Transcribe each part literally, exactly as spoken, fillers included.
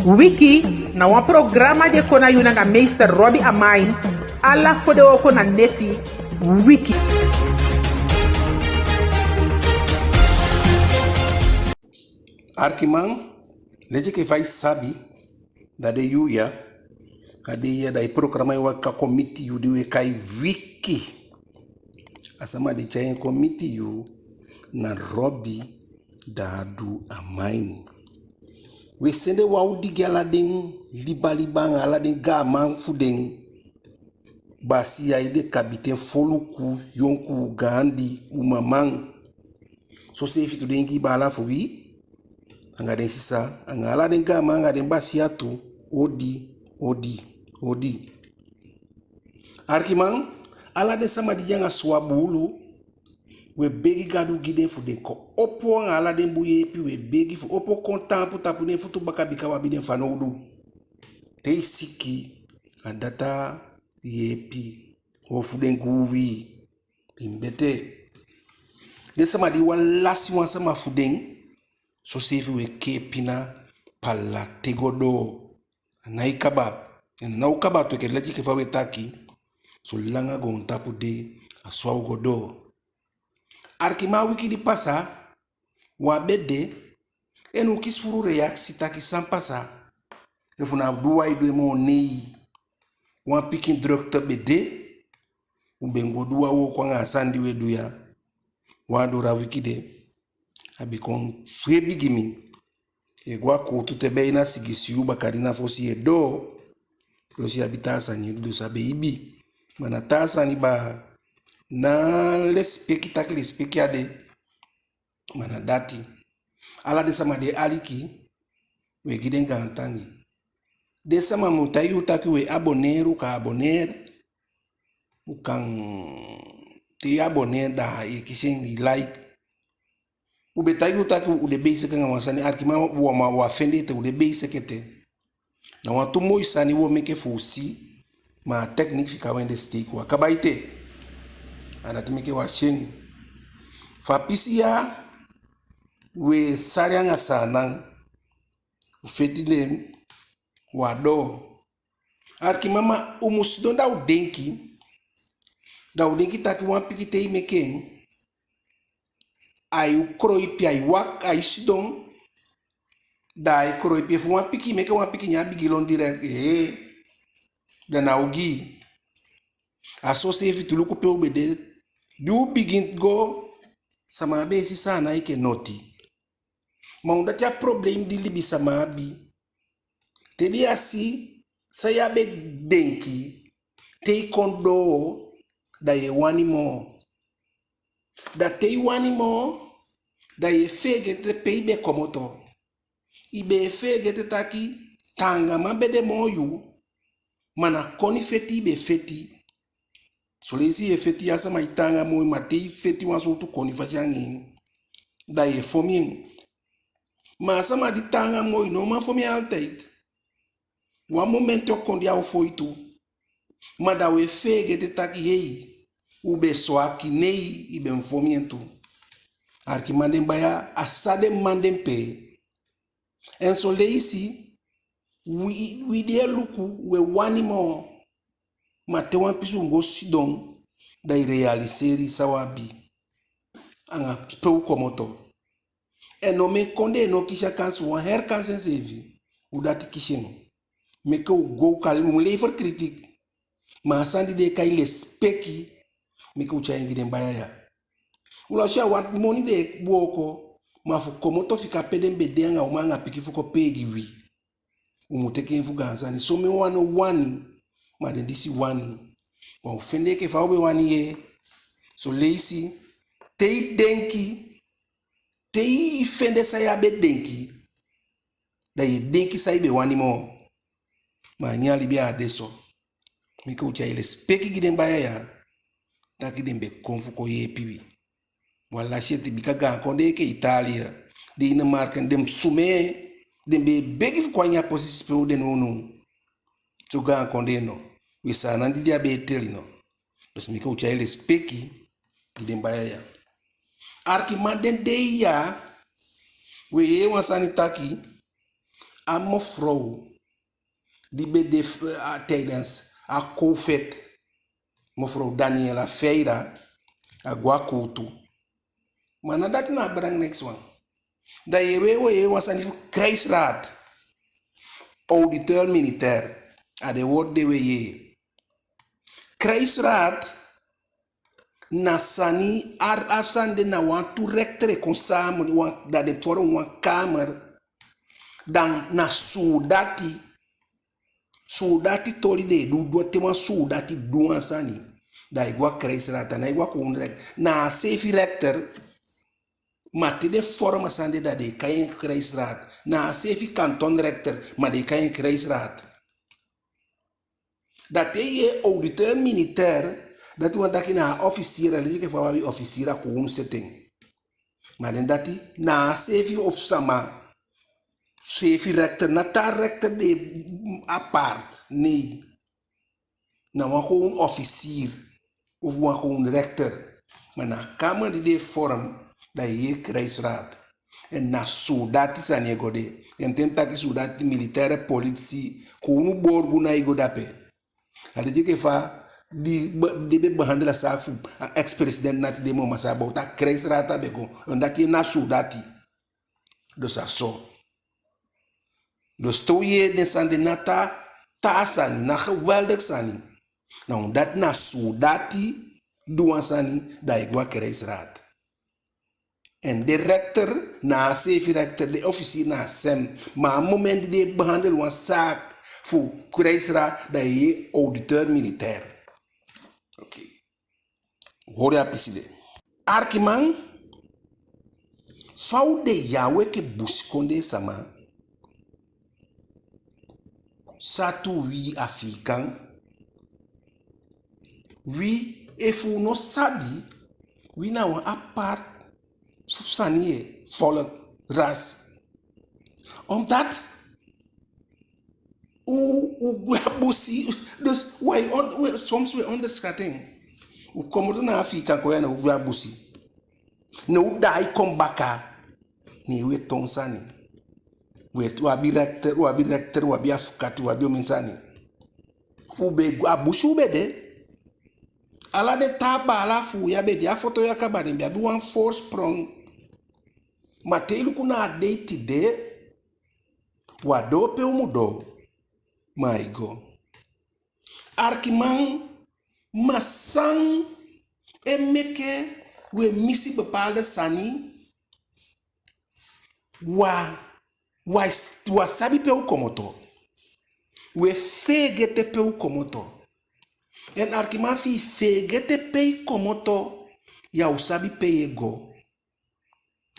Wiki na wan programa di e kon na yu nanga meester Robbie Amain, ala fodewooko na neti. Wiki. Arkiman, leti enke fa i sabi, da den yuu ya, a dei ya da i programa e waka kon miti yu di we kai Wiki. A sama di e tyai en kon miti yu na Robbie Dadu Amain. We sende wan odi gi ala den liba liba anga ala den gaaman fu den. Basiya, ede, kabiten, foluku, yonkuu, gaandi, umaman. Soseefi tu den Ingii baala fu wi, anga den sisa, anga ala den gaaman anga den basiya tu, odi, odi, odi. Arkiman, ala den sama di de anga suwa buulu, we begi Gadu gi den fu den kon opo anga ala den bun yeepi, we begi fu opo kon taampu tapu den futu baka bika wi abi den fanowdu. Te i siki, a data yeepi, ofu den guuwi, i mu betee. Den sama di wan lasi wan sama fu den, soseefi we kee pina pala te go doo. A nái kaba. En a ná o kaba tu, enke leti enke fa we taki, solanga goontapu de, a so a o go doo. Arkiman, a wiki di pasa, wi á be de, en u kisi fuu reaksi taki san pasa. Efu na du wan e du en moo, nei. Wan pikin drukte be de, u be go du wan wooko anga a sani di we du ya. Wan doo a wiki de, a be kon fu hebi gi mi. I e go a kuutu te be na sigisi yuu, bakadina fosi i e doo. Fosi i abi taa sani i e du, dus a be ibi. Ma na taa sani baa, ná lesipeki taki lesipeki á de. Ma na dati. Ala den sama di e aliki, we gi den gaantangi. Den sama, mi o taigi u taki we abonneer, u kan abonneer. U kan, te i abonneer, da i e kisi en, i like. U be taigi u taki u de bezig anga wan sani, arkiman, u á, ma u á fende ete, u de bezig ete. Na wantu moi sani u o meke fu u si, ma a techniek fika u en de steek, u á kaba ete. A dati meke u á si en. Fu a pisi ya, we sali anga Saanan, u feti den, u á doo. Arkiman, ma u mu sidon da u denki, da u denki taki wan pikin te i meke en, ai kroipi, ai waka, ai sidon, da ai kroipi. Efu wan pikin, meke wan pikin, ne a bigin lon direct, ee, da na ogii. A soseefi tu, luku pe u be de. Di u bigin go, sama á be e si Saanan enke noti. Ma u dati a problem di libisama abi. Te den á si san i á be denki, te i kon doo, da i e wani moo. Da te i wani moo, da i e feegete pe i be komoto. I be e feegete taki taangaman be de moo yu, ma na koni feti i be feti. Son leisi i e feti a sama di taanga moo i, ma te i feti wan sowtu koni fasi anga en, da i e fon en. Ma a sama di taanga moo i, i no man fon en altijd. Wan momenti o kon di a o fon i tu. Ma da u e feegete taki hei, u be swaki, nei, i be mu fon en tu. Arkiman, den baya, a san den man den pee. En son leisi, wi, wi di e luku, u e wani moo. Ma te wan pisi u mu go sidon, da i realiseri san u abi. Anga pe u komoto. En omen kondee no kisi a kansi, wan herkansi enseefi, u dati kisi en. Meke u go, u kan, u mu lever kritiek. Ma a sani di den e kai lesipeki, meke u tyai en gi den baya ya. U lasi a wan moni den e wooko, ma fu komoto fika pe den be de anga uman anga pikin fu kon pee gi wi. U mu teke en fu gaan sani. Somen wan no wani, ma den disi wani. Wan u fende enke fa u be wani yee. Son leisi, te i denki, te i fende san i á be denki, da i e denki san i be wani moo. Ma a ini a libi a á de so. Meke u tyai lesipeki gi den baya ya, taki den be kon fu kon yeepi wi. Wi á lasi ete, bika gaan kondee enke Italia, Denemarken, den mu sumee, den be e begi fu kon a ini a posisi pe u de nownow. So gaan kondee no, wi Saanan di de a be e teli no. Dus meke u tyai lesipeki gi den baya ya. Arkiman, den dei ya, we yee wan sani taki, a mevrouw di be de f-, a, tijdens a covid, mevrouw Daniela Feira, a go a kuutu. Ma na dati na a belangrijkste wan. Da yu e wei, wei, wan sani fu krijgsraad, auditeur militair, a den wowtu de wi e yee. Krijgsraad na sani, a, a sani de na wantu rechter e kon samen, wan, da den vorm wan kamer, dan na suudati, suudati toli den e du, du te wan suudati du wan sani, da ai go a krijgsraad, a nái go a gewoon rechter. Na a seefi rechter, ma te den vorm a sani de, da den e kai en krijgsraad. Na a seefi kantonrechter, ma den e kai en krijgsraad. Da te yu yee auditeur militair, dati wani taki na a officier, a leti enke fa wi abi officier a gewoon zitting. Ma den dati na a seefi of sama, seefi rechter, ná taa rechter de apart, nee. Na wan gewoon officier of wan gewoon rechter. Ma na a kamer di den e vorm, da yu yee krijgsraad. En na suudati sani e go de. En te mi taki suudati, militaire, politie, gewoon borgu nái go dape. A leti enke fa di be, di be behandel a zaak fu a ex-president Nati den Momasa, bowtu a krijgsraad a be go. En dati na suudati. Dus a so. Dus te u yee den sani de, ná taa, taa sani, ná geweldig sani. Na omdat na suudati du wan sani, da ai go a krijgsraad. En den rechter na a seefi rechter, den officier na a sem. Ma a moment di den e behandel wan zaak fu krijgsraad, da yu yee auditeur militair. Oké. Hori a pisi de. Arkiman, fa u de ya, u enke busikondee sama, surtout wi Afiikan, wi, efu u no sabi, wi na wan apart sani, e, volk, ras. Omdat u, u gwe a busi, dus wi e on-, wi, soms wi e onderschat en. U komoto na Afiikan kon ya, ne u gwe a busi. Ne u daai kon baka, ne u e toon sani. U e, u abi rechter, u abi rechter, u abi afukati, u abi omen sani. U be gwe a busi, u be de. Ala den taa baala fu u ya be de a foto ya kaba, den be abi wan voorsprong. Ma te i luku na a dei tide, u á doo pe u mu doo, ma ai go. Arkiman, ma san e meke u e misi bepaalde sani, u á, u á, u á sabi pe u komoto. U e feegete pe u komoto. En arkiman, fi i feegete pe i komoto, ya o sabi pe i e go.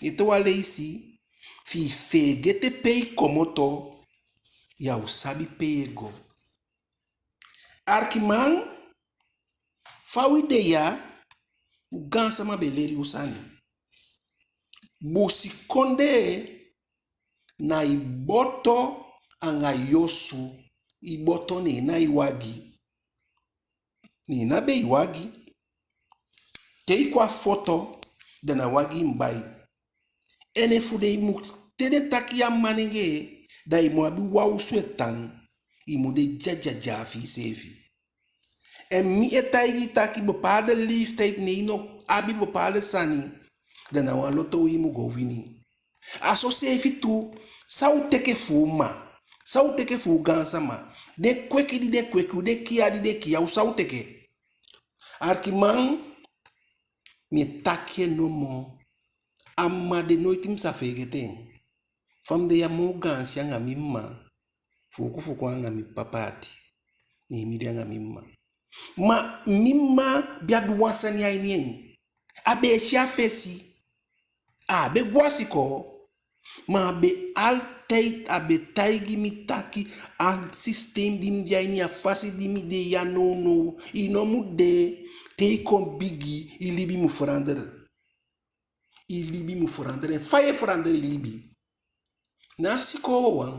Ete wan leisi, fi i feegete pe i komoto, ya o sabi pe i e go. Arkiman, fa wi de ya, u gaansama be leli u sani. Busikondee na i boto anga i osu, i boto ne en na i wagi. Ne en na be i wagi. Te i kon a foto, da na wagi i mu bai. En efu den mu, te den taki yu a manengee, da i mu abi wan osu e tan, i mu de dyadyadia fi iseefi. En mi e taigi i taki bepaalde leeftijd, ne i no abi bepaalde sani, da na wan loto wi i mu go wini. A soseefi tu, san u teke fu u mma, san u teke fu u gaansama, den kweki di den kweki u, den kiya di den kiya u, san u teke? Arkiman, mi e taki en nomo, a mma de, noiti mi sa feegete en. Fa mi de ya, mi o gaanse anga mi mma, fuuku fuuku anga mi papa ati, ne mi de anga mi mma. Ma mi mma be abi wan sani a ini en. A be e si a fesi. A á be go a sikoo. Ma a be altijd, a be taigi mi taki, a systeem di mi de a ini, a fasi di mi de ya nownow, i no mu de. Te i kon bigi, i libi mu verander. I libi mu verander. En fa i e verander i libi? Ná a sikoo wawan,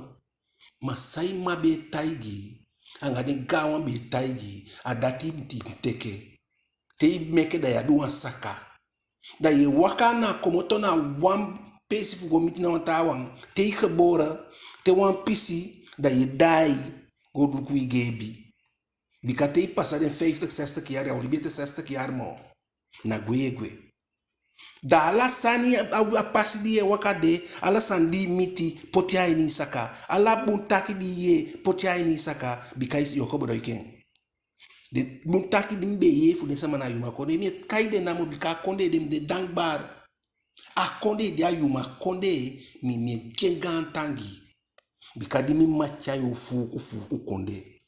ma san i mma be e taigi i, anga den gaanwan be e taigi i, a dati i mu teke. Te i meke, da i abi wan saka. Da i e waka na komoto na wan peesi fu go miti na wan taawan. Te i gebore, te wan pisi, da yu e daai go luku i geebi. Bika te i pasa den vijftig, zestig yali, a o libi ete zestig yali moo. Na gwe yu e gwe. Da ala sani, a, a, a pasi di yu e waka de, ala sani di i miti, poti a ini i saka. Ala bun taki di i yee, poti a ini i saka, bika i si yu o koboloiki en. Den bun taki di mi be e yee fu den sama na Yuma kondee, mi e kai den namo, bika a kondee de mi de dankbaar. A kondee de a Yuma kondee, mi, mi e gi en gaantangi. Bika di mi mma tyai u fuuku fuuku kondee.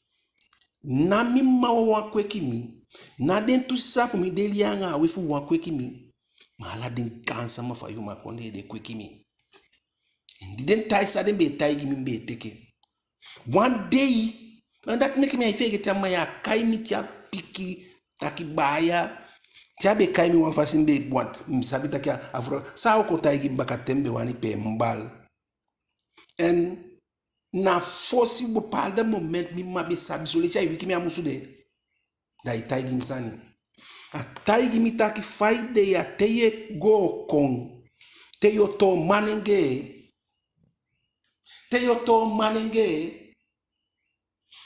Ná mi mma wawan kweki mi, ná den tu sisa fu mi de lei anga a we fu wan kweki mi. Ma ala den gaansama fu a Yuma kondee de kweki mi. En di den taigi san den be e taigi mi, mi be e teke. Wan dei, en dati meke mi á e feegete a mma ya, a kai mi te a piki, taki baaya. Te a be kai mi wan fasi, mi be wan, mi sabi taki a, a frow, san a o kon taigi mi baka te mi be wani pee mi bal. En na fosi bepaalde moment mi mma be sabi, son leisi ai wiki mi a musu de. Da ai taigi mi sani. A taigi mi taki fa i de ya, te yu e goo kon, te yu o toon manengee, te yu o toon manengee,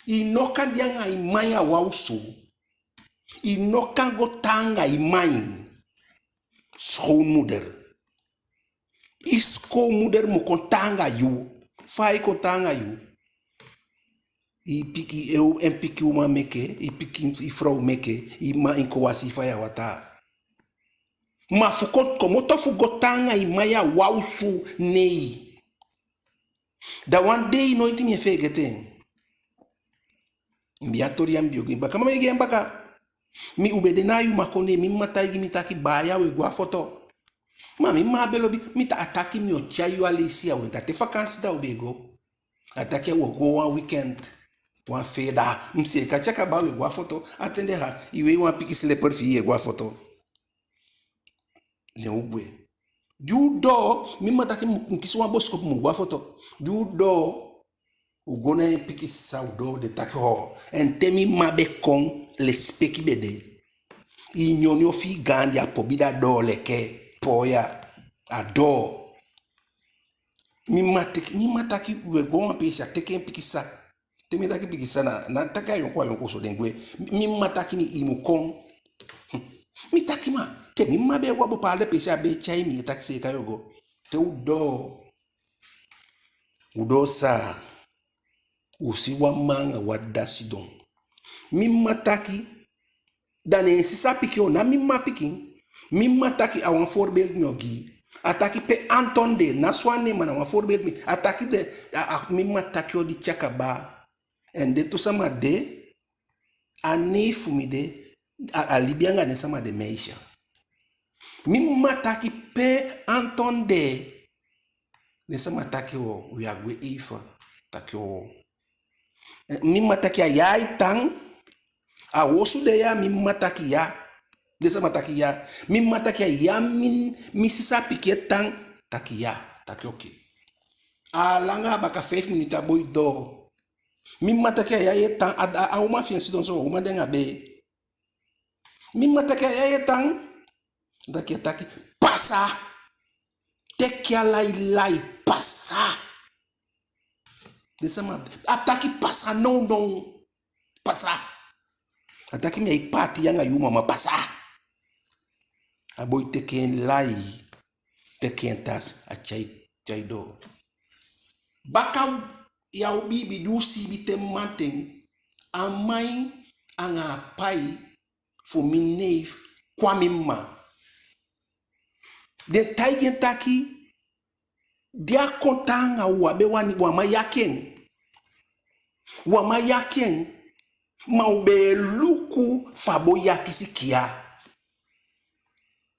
i no kan de anga i man a wan osu. I no kan go tan anga i man. Schoonmoeder. I schoonmoeder mu kon tan anga yu. Fa ai kon tan anga yu? I piki, en, en pikin uman meke, i pikin, i frow meke, i man, i kon wasi i faya wataa. Ma fu kon komoto fu go tan anga i man a wan osu, nei. Da wan dei noiti mi e feegete en. Mi be a toli ya, mi be o gi en baka, ma mi e gi en baka. Mi, u be de na a Yuma kondee, mi mma taigi mi taki baaya, u e go a foto. Ma mi mma á be lobi, mi ta, a taki mi o tyai yu a leisi ya, u e, da te fakansi da u be e go. A taki u o go wan weekend, wan fee da. Mi seeka te a kaba, u e go a foto. A ten de ha, i wei wan pikin slipper fi i, i e go a foto. Ne u gwe. Di u doo, mi mma taki mi, mi kisi wan bosikopu, mi o go a foto. Di u doo, u go na en pikin sisa, u doo, den taki ho. En te mi mma be kon, lesipeki be de. I nyonyo fi i gaandi, a pobi da doo leke pooya. A doo. Mi mma teke, mi mma taki u e go wan peesi, a teke en pikin sisa. Te mi taki pikin sisa, na, na taki a yonku a yonku so den gwe. Mi, mi mma taki mi, i mu kon. Mi taki ma, te mi mma be e go a bepaalde peesi, a be e tyai mi, e taki seeka yu o go. Te u doo, u doo sa, u si wan mma anga wan dda sidon. Mi mma taki, da na en sisa pikin o, ná mi mma pikin. Mi mma taki, a wan voorbeeld mi o gi. A taki pe Anton de, ná so a nen, ma na wan voorbeeld mi. A taki de, a, a, mi mma taki o, di te a kaba. En den tu sama de, a nei fu mi de, a, a libi anga den sama de, meisje. Mi mma taki pe Anton de. Den sama taki o, u ya gwe eifen. Taki o. Eh, mi mma taki a ya ai tan. A osu de ya, mi mma taki ya. Den sama taki ya. Mi mma taki a ya mi, mi sisa pikin e tan. Taki ya. Taki oké. A langa, a baka feifi miniti a boi doo. Mi mma taki a ya yu e tan, a, a, a uman fi en sidon so, uman de anga bee. Mi mma taki a ya yu e tan. Taki a taki, pasa. Teke a lai lai, pasa. Den sama, a taki pasa nownow. Pasa. A taki mi ai paati yu anga yu mama, pasa. A boi teke en lai, teke en tasi, a tyai, tyai doo. Baka ya u biibi, di u siibi te mamanten, a mai anga a pai fu mi neef kon a mi mma. Den taigi en taki, di a kon tan anga u, u á be wani, u á man yaki en. U á man yaki en, ma u be e luku fu a boi ya kisi kiya.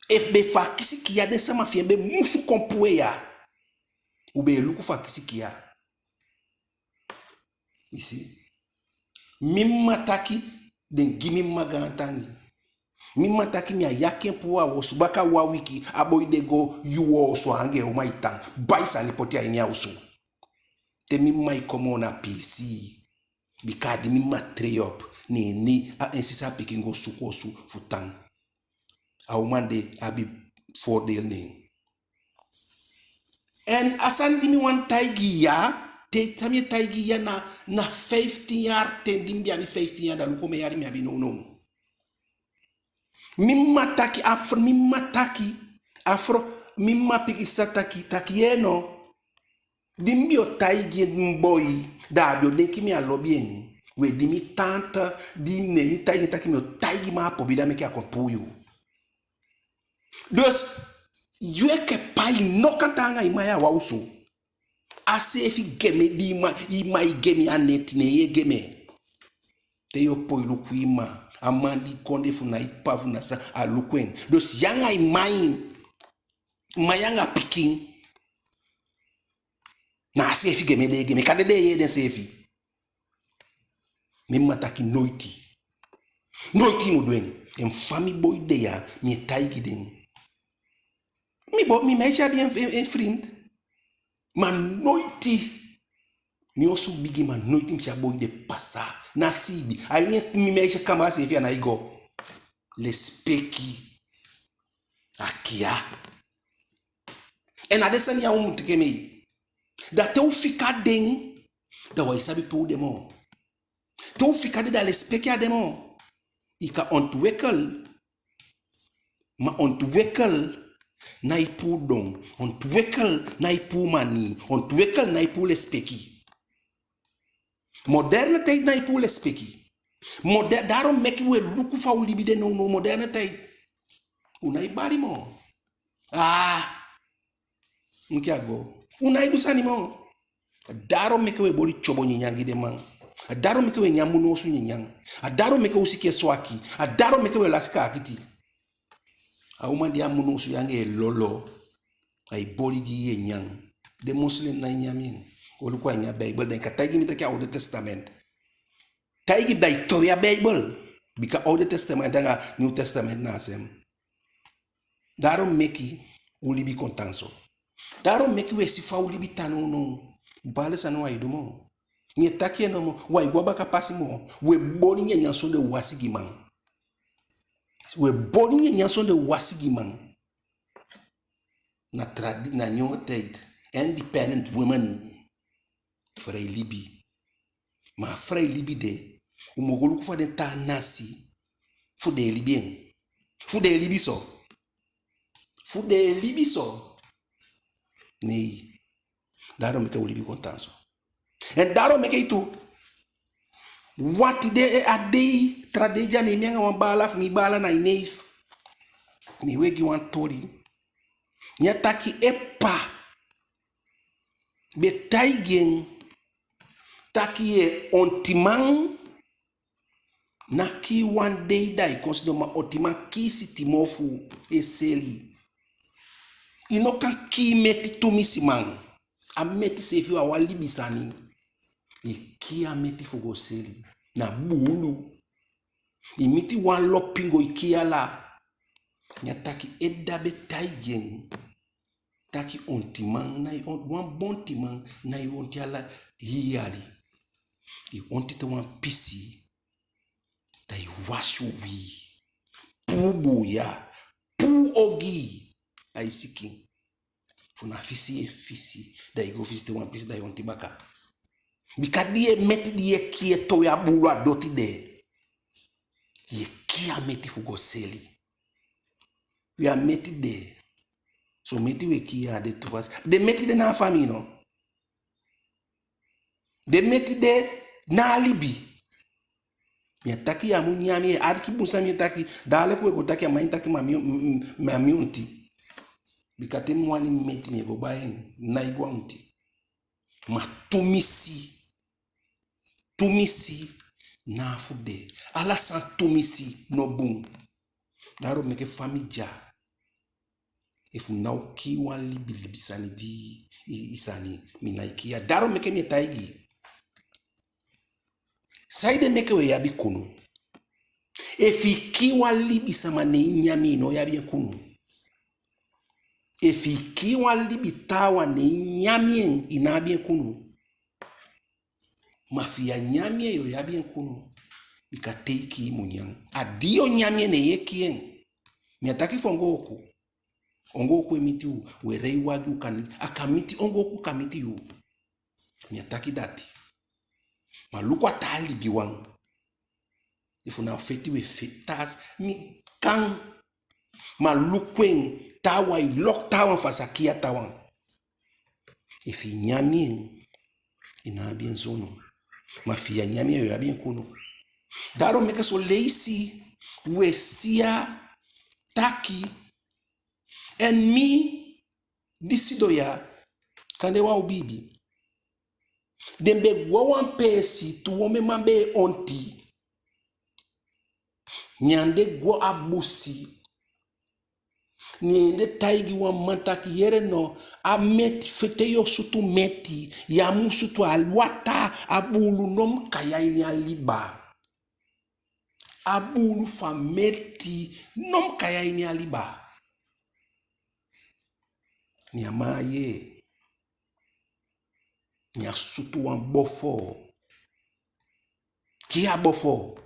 Efu be fu a kisi kiya, den sama fi en be musu kon puu en ya. U be e luku fu a kisi kiya. I si? Mi mma taki, den gi mi mma gaantangi. Mi mma taki mi á yaki en puu a osu, baka wan wiki, a boi de go yuu osu anga en uman e tan, bai sani poti a ini a osu. Te mi mma e kon moo na piisii, bika a di mi mma trei op, ne en, ne en sisa pikin go suku osu fu tan. A uman de abi voordeel ne en. En a sani di mi wani taigi yu ya, Te san mi e taigi i ya, na, na feifitin yali ten di mi be abi feifitin yali, da luku omen yali mi abi nownow. Mi mma taki, a fr-, mi mma taki, a fro-, mi mma pikin sa taki, taki yee no. Di mi be o taigi en boi, da a be o denki mi á lobi en. We di mi tante, di ne mi taigi en taki mi o taigi i mma a pobi, da meke a kon puu yu. Dus, yu enke pai no kan tan anga i mma ya a wan osu. A seefi geme di i mma, i mma e geme a neti, ne yu e geme. Te yu o poi luku i mma, a man di kon de, fu na i ppa fu na san, a luku en. Dus yu anga i mma, mma anga pikin, na a seefi geme den e geme, kande den e yee denseefi. Mi mma taki noiti. Noiti i mu du en. En fa mi boi de ya, mi e taigi den. Mi bo-, mi meisje abi en, en, en vriend. Ma noiti. Mi osu bigi, ma noiti mi si a boi de pasa. Na siibi. A ini mi meisje kamaa seefi a nái go. Lesipeki. A kiya. En a den sani ya u mu teke mee. Da te u fika den, da u á e sabi pe u de moo. Te u fika den, da lesipeki á de moo. I kan ontwikkel, ma ontwikkel nái puu don, ontwikkel nái puu manii, ontwikkel nái puu lesipeki. Moderne tijd nái puu lesipeki. Moder-, daarom meke u e luku fa u libi de nownow, moderne tijd. U nái bali moo. Ah, enke a go. U nái du sani moo. A daarom meke u e boli tyobo nyanyan gi den man. A daarom meke u e nyan munuu osu nyanyan. A daarom meke u sikin e swaki. A daarom meke u e lasi kaakiti. A uman di a munuu osu yu anga en e lolo, ai boli gi yu, yu e nyan. Den moslim nái nyan mi en. Oluku a ini a Beibel, da i kan taigi mi taki a Oude Testament. Taigi mi, da i towe a Beibel. Bika Oude Testament anga Nieuw Testament na a sem. Daarom meke u libi kon tan so. Daarom meke u e si fa u libi tan nownow. Bepaalde sani u á e du moo. Mi e taki en nomo, u á e go a baka pasi moo. U e boli nyanyan sondee wasi gi man. U e boli nyanyan sondee wasi gi man. Na tradi-, na nyun tijd. Independent women. Frijlibi. Ma a frijlibi de, u mu go luku fa den taa nasi, fu den e libi en. Fu den e libi so. Fu den e libi so. Nei. Daarom meke u libi kon tan so. En daarom meke i tu. Wan tide, e, a dei, tra dei dya, ne mi anga wan baala fu mi, baala na en neef, ne u e gi wan toli. Ne a taki en ppa be taigi en taki, yee, ontiman ná kii wan dei da i kon sidon, ma ontiman kii sitimofu e seli. I no kan kii meti tumisi man. A meti seefi a wan libisani. I kii a meti fu go seli. Na buulu. I miti wan lopingo, i kii ala. Ne a taki en dda be taigi en taki ontiman nái on-, wan bon ontiman nái onti ala hii yali. I onti te wan pisi, da i wasi uwii, puu buuya, puu ogii a i sikin. Fu na fisi i e fisi, da i go fisi te wan pisi, da i onti baka. Bika di i e meti, di i e kii, e towe a buulu, a doti de, i e kii a meti fu go seli. We, a meti de, son meti we kii ya a de tu fasi. Den meti de na a famii, no? Den meti de na a libi. Mi á taki ya mu nyan mi, e aliki bun san mi e taki. Daaleki we go taki a man e taki ma mi, m-, m-, ma mi onti. Bika te mi wani meti, mi e go bai en, nái go a onti. Ma tumisi, tumisi ná a fu de. Ala san tumisi no bun. Daarom meke fa mi de ya, efu mi ná o kii wan libilibi sani di i, i sani, mi nái kii ya. Daarom meke mi e taigi i. Saide meke we abi kunu? Efu i kii wan libisama ne i nyan en, i ná o abi en kunu. Efu i kii wan libi taawan ne i nyan en, i ná abi en kunu. Ma efi i á nyan en, yo abi en kunu. Bika te i kii i mu nyan. A di yo nyan en, ne ye kii en. Mi á taki fu ongooku. Ongooku e miti u, we rei wagi, u kan, a kan miti, ongooku kan miti yu. Mi á taki dati. Ma luku a taa ligiwan. Efu na feti we feti, taa sani mi kan. Ma luku en, taawan e lok taawan fu a sa kii a taawan. Efu i nyan en, i ná abi en sonu. Ma efu i á nyan en, yo abi en kunu. Daarom meke son leisi we si ya taki, en mi di sidon ya, kande wan o biibi. Den be go a wan peesi, tu women man be e onti. Ne den go a busi. Ne den taigi wan man taki, yere no, a meti, fete yo sutu meti, ya mu sutu a wataa, a buulu no mu kai a ini a liba. A buulu fu a meti no mu kai a ini a liba. Ne a man yee. Ne a sutu wan bofoo. Kii a bofoo.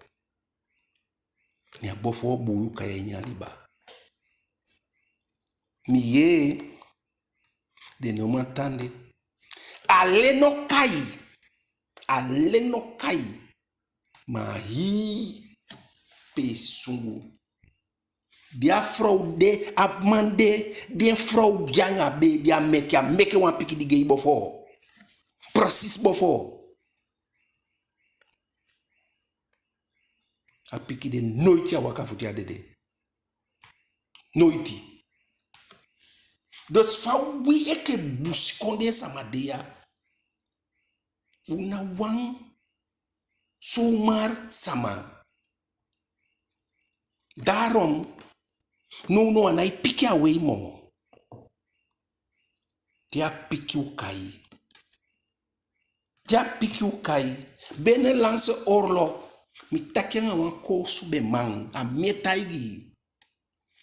Ne a bofoo buulu kai a ini a liba. Mi yee, den no man tan de. Alen no kai. Alen no kai. Ma a hii peesi sungu. Di a frow de, a man de, den frow de anga bee, di a meke, a meke wan pikin di gei bofoo. Precies bofoo. A pikin de noiti a waka fu te a dede. Noiti. Dus fa wi enke busikondee sama de ya, u ná wan zomaar sama. Daarom, nownow a nái piki a wei moo. Te a piki u kai. Te a piki u kai. Binnenlandse oorlog. Mi taki anga wan koosube man, a mi e taigi i.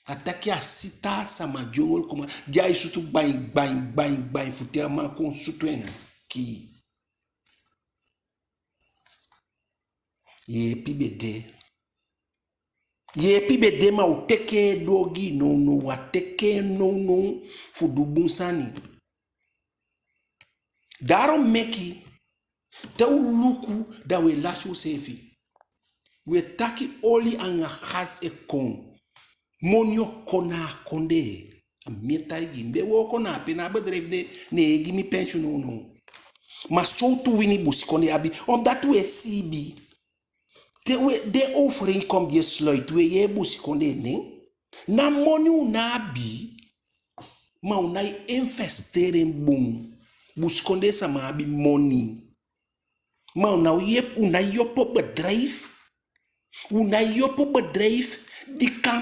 A taki a si taa sama, jungle commando, di ai sutu gbain, gbain, gbain, gbain, fu te a man kon sutu en kii. Yeepi be de. Yeepi be de, ma u teke en du ogii nownow, u á teke en nownow fu du bun sani. Daarom meke, te u luku, da u e lasi useefi. U e taki oli anga gas e kon. Moni o kon na a kondee. A mi e taigi i, mi be wooko na a pe, na a bedrijf de, ne e gi mi pensioen nownow. Ma sowtu wini busikondee abi, omdat u e siibi. Te u e, den overeenkomst di e sluit, u e yee busikondee nen. Na moni u ná abi, ma u nái investeer en bun. Busikondee sama abi moni. Ma u nái yep-, u nái opo bedrijf. U nái opo bedrijf di kan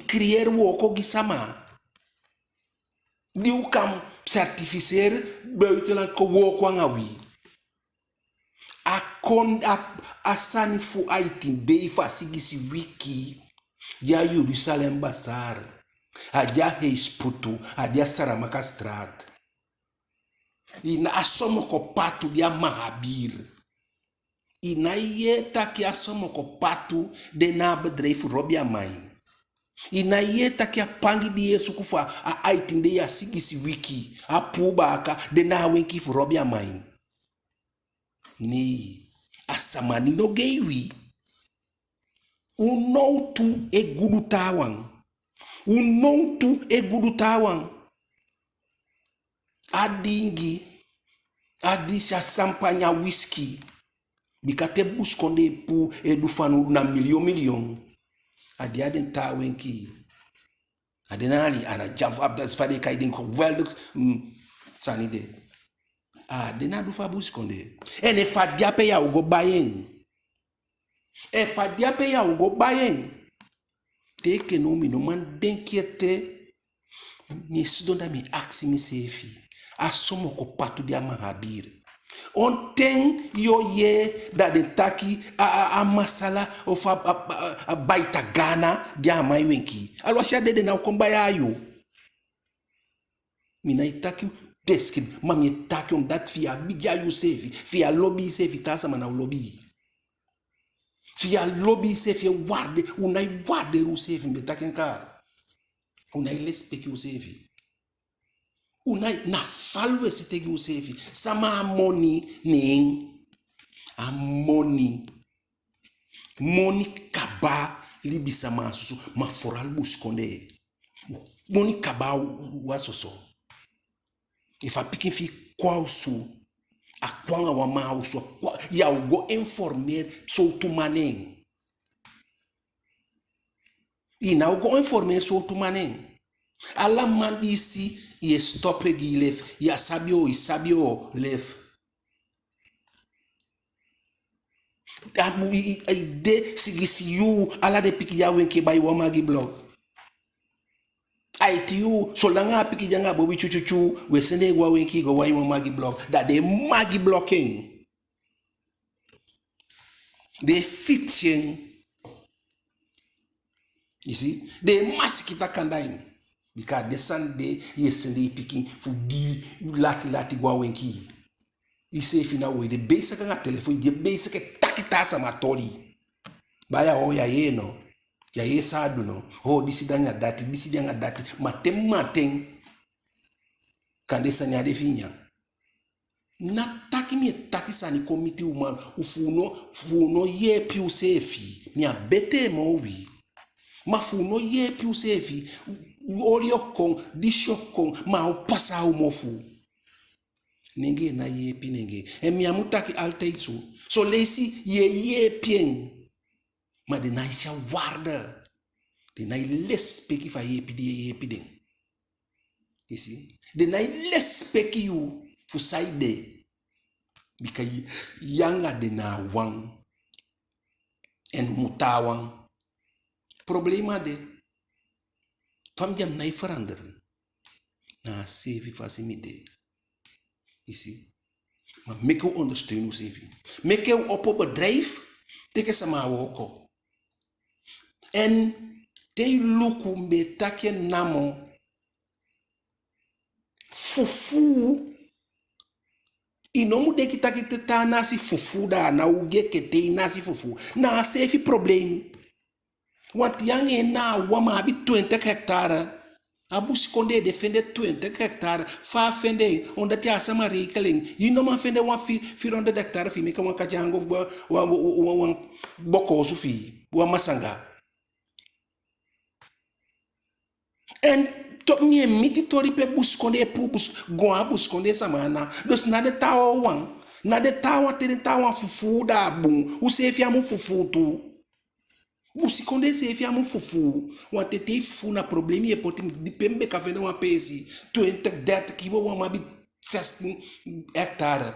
creëer wooko gi sama. Di u kan certificeer buitenland kon wooko anga wi. A kon, a, a sani fu aitin dei fu a sigisi wiki, di a Jerusalem Bazaar, a di a Heisputu, a di a Saramaccastraat. I ná, a Somoko Patu di a Mahabir. I nái yee taki a Somoko Patu de na a bedrijf fu Robi Amain. I nái yee taki a pangi di yu e suku fu a aitin dei, a sigisi wiki, a puu baaka, de na a wenki fu Robi Amain. Nei, a sama di no gei wi. U nowtu e gudu taawan. U nowtu e gudu taawan. A diingi, a disi, a sampanya, a wisiki. Bika te busikondee puu e du fanowdu na miliyon miliyon. A de a den taa wenki. A de na ali, a na dyafu, a dati fa den e kai den geweldig, mm, sani de. A de na du fu a busikondee. En efu a de ape, ya o go bai en. Efu a de ape, ya o go bai en. Te enke now mi no man denki ete, mi e sidon da mi e akisi miseefi. A Somoko Patu di a Mahabir. On ten yu o yee da den taki a, a, a masala ofu a, a, a, a baita gaana di a man e wenki. Aluwasi a dede, na o kon bai a yu. Mi nái taki u deskin, ma mi e taki omdat fi yu á bigin a yuseefi, fi yu á lobi yuseefi, taa sama ná o lobi yu. Fi yu á lobi yuseefi, waarde, u nái waardeer useefi, mi be taki en kaa. U nái lesipeki useefi. U nái, na fal u e seti gi useefi. Sama a moni neen. A moni. Moni kaba libisama a susu, ma vooral busikondee. Moni kaba u a soso. Efu a pikin fi i kon a osu, a kon anga wan man a osu, a kon, ya o go informeer sowtu man neen. I ná o go informeer sowtu man neen. Ala man di i si, i e stop e gi i lef, ya sabi o, i sabi o, lef. A mu, i, i, i de sigisi yuu, ala den pikin di a wenki e bai wan Maggi blok. Aiti yuu, solanga a pikin de anga bobi tyutyutyu, u e sende en go a wenki go wai wan Maggi blok. Da den Maggi blok en. Den e fiti en. I si? Den e masikita kanda en. Bika a den sani de i e sende i pikin fu gi lati lati go a wenki. Iseefi ná o, i de bezig anga telefon, i de bezig e taki taa sama toli. Baya o, ya yee no? Ya yee san a du no? O, disi de anga dati, disi de anga dati. Maten maten. Kande sani á de fi i nyan. Ná taki mi e taki sani kon miti u, ma u fu u no, fu u no yeepi useefi. Mi á betee moo wi. Ma fu u no yeepi useefi, oli o kon, disi o kon, ma a o pasa a u mofu. Nengee ná yeepi nengee. En mi á mu taki altijd so. Son leisi yu e yeepi en. Ma den nái si a waarde. Den nái lesipeki fu a yeepi di yu e yeepi den. I si? Den nái lesipeki yu fu san i de. Bika yu, yu anga den na wan. En u mu taawan. Problema de. Fa mi de ya mi nái veranderen. Na a seefi fasi mi de. I si? Ma meke u ondersteun useefi. Meke u opo bedrijf, teke sama a wooko. En te i luku, mi be taki en namo, fufuu. I no mu denki taki te taa nasi fufuu, da a ná ogii enke te i nasi fufuu. Na a seefi probleem. Want yu anga en na a wan, ma a abi twintig hectare. A busikondee de fende twintig hectare. Fa a fende en, omdat a sama regel en. Yu no man fende wan fi, fifty hectare fi i meke wan katyango, wan, wan, wan, wan, wan boko osu fi i, wan masanga. En toch mi e miti toli pe busikondee puu bus-, go a busikondee sama ana. Dus na den taawan, na den taawan, te den taawan fufuu, da a bun. Useefi á mu fufuu tu. Busikondee seefi á mu fufuu. Want te i fufuu, na problema yu e poti. Di pe mi be kan fende wan peesi twintig, dertig, ibi wan man abi zestien hectare.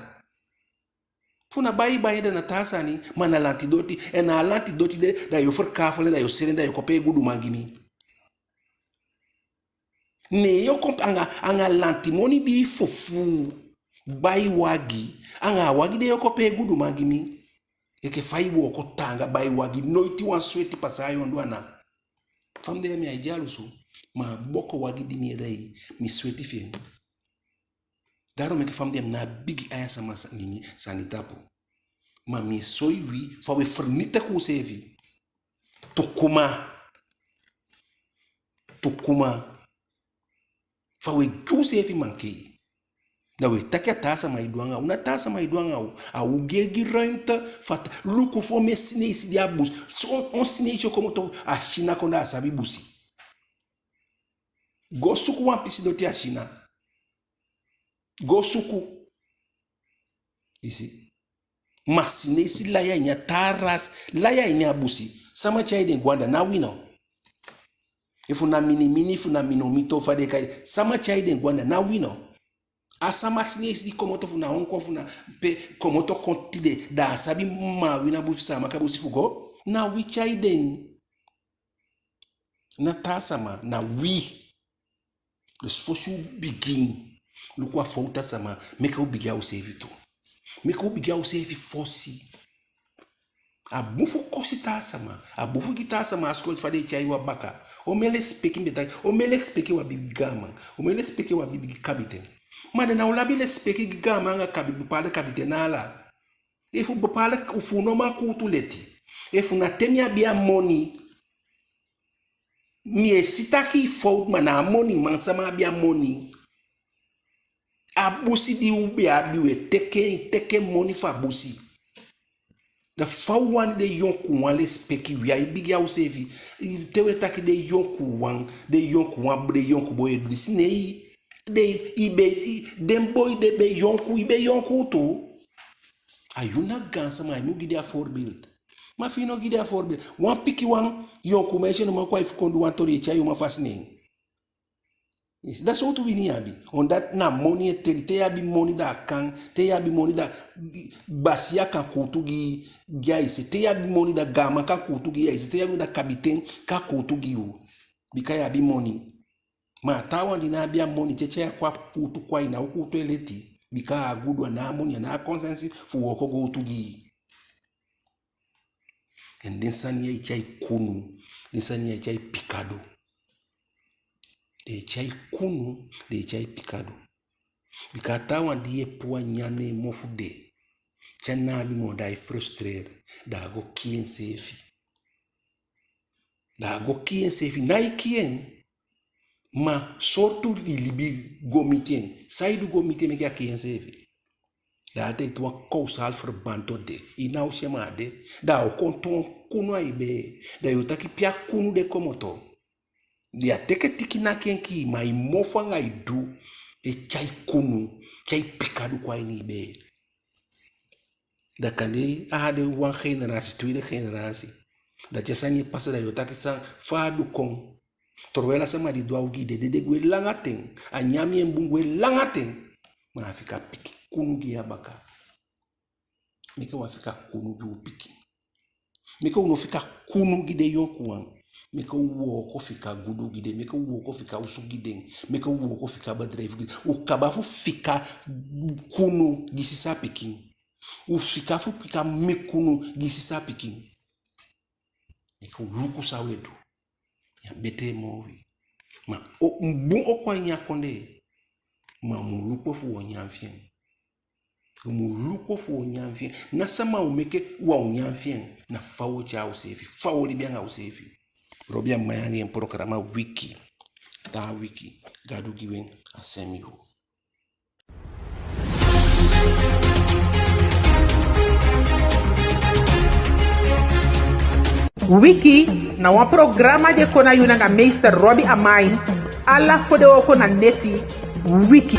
Fu na bai i bai en, da na taa sani, ma na lanti doti. En na a lanti doti de, da yu o verkavel en, da yu o seli en, da yu o kon pee guduman gi mi. Ne yu o kon anga, anga lanti moni di i fufuu bai wagi. Anga a wagi de yu o kon pee guduman gi mi. Enke fa i wooko taanga bai wagi, noiti wan sweti pasa a yu ondoo ana. Fa mi de ya mi á e dyalusu, ma a boko wagi di mi e lei, mi sweti fi en. Daarom meke fa mi de ya mi ná bigi aya sama sa-, nini sani tapu. Ma mi e soi wi fa u e fernitiki useefi. Tukuma. Tukuma. Fa u e gi useefi mankei. Da u e taki a taa sama e du anga u. Na taa sama e du anga u. A u e gi ruimte fa ta-, luku fu omen Sineisi de a busi. So, on Sineisi o komoto a Sina kon, da a sabi busi. Go suku wan pisi doti a Sina. Go suku. I si? Ma Sineisi lai a ini a taa rasi, lai a ini a busi. Sama tyai den go anda, na wi no? Efu na minimini, efu na minomito, fa den e kai, sama tyai den go anda, na wi no? A sama Sineisi di komoto fu na Hongkong, fu na pe, komoto kon tide, da a sabi Maawina busi, Saamaka busi fu go, na wi tyai den. Ná taa sama, na wi. Dus fosi u bigin luku a fowtu a sama, meke u bigin a useefi tu. Meke u bigin a useefi fosi. A bun fu kosi taa sama, a bun fu gi taa sama a schuld fa den e tyai u a baka. Omen lesipeki mi be taki, omen lesipeki u abi gi gaaman, omen lesipeki u abi gi kabiten. Ma den ná o abi lesipeki gi gaaman anga kabi-, bepaalde kabiten, na ala. Efu bepaalde, efu u no man kuutu leti. Efu na te mi abi a moni. Mi e si taki i fowtu, ma na a moniman sama abi a moni. A busi di u be abi, u e teke, teke moni fu a busi. Da fa u wani den yonkuwan lesipeki wi? Ai bigin a useefi. Te u e taki den yonkuwan, den yonkuwan, den yonku boi e du disi, nei. Den, i be, i, den boi de be yonku, i be yonku tu. A yu na gaansama, ai mu gi den a voorbeeld. Ma fi i no gi den a voorbeeld, wan pikin wan yonku meisje no man kon a i fu kon du wan toli, i e tyai i uman fasi neen. I si, da sowtu wini i abi? Omdat na moni e teli. Te i abi moni da a kan, te i abi moni da basiya kan kuutu gi, gi a ese. Te i abi moni da gaaman kan kuutu gi a ese. Te i abi moni da kabiten kan kuutu gi u. Bika i abi moni. Ma a taawan di ná abi a moni, te i tyai a kon a kuutu kon a ini, a o kuutu e leti. Bika a gudu, a ná a moni, a ná a konsensi fu wooko gowtu gi i. En den sani ya e tyai kunu, den sani ya e tyai pikadu. Den e tyai kunu, den e tyai pikadu. Bika a taawan di e puu a nyan ne en mofu de, te a ná abi moo, da ai frustreer, da a go kii enseefi. Da a go kii enseefi, ná e kii en. Ma sowtu i libi go miti en? San i du go miti en meke a kii enseefi? Da altijd wan causaal verband o de. I ná o si en, ma a de. Da a o kon toon kunu a i bee. Da yu o taki pe a kunu de komoto. Di a teke tiki naki en kii, ma i mofu anga i du e tyai kunu, tyai pikadu kon a ini i bee. Da kande a de wan generasi, tweede generasi. Da te a sani e pasa, da yu o taki san, fa a du kon. Terwijl a sama di du a ogii de dede gwe langa ten, a nyan en bun gwe langa ten. Ma a fika pikin kunu gi yu a baka. Meke u á fika kunu gi u pikin. Meke u no fika kunu gi den yonkuwan. Meke u wooko fika gudu gi den. Meke u wooko fika osu gi den. Meke u wooko fika bedrijf gi den. U kaba fu fika kunu gi sisa pikin. U fika fu fika mi kunu gi sisa pikin. Meke u luku san u e du. Ya betee moo wi. Ma o, bun o kon a ini a kondee. Ma u mu luku efu u o nyan fi en. U mu luku efu u o nyan fi en. Ná sama o meke u á o nyan fi en. Na fa u o tyai useefi, fa u o libi anga useefi. Robi Amain anga en programa Wiki. Taa wiki, Gadu gi u en a sem yuu. Wiki na wan programa di e kon na yu nanga meester Robi Amain, ala fodewooko na neti. Wiki.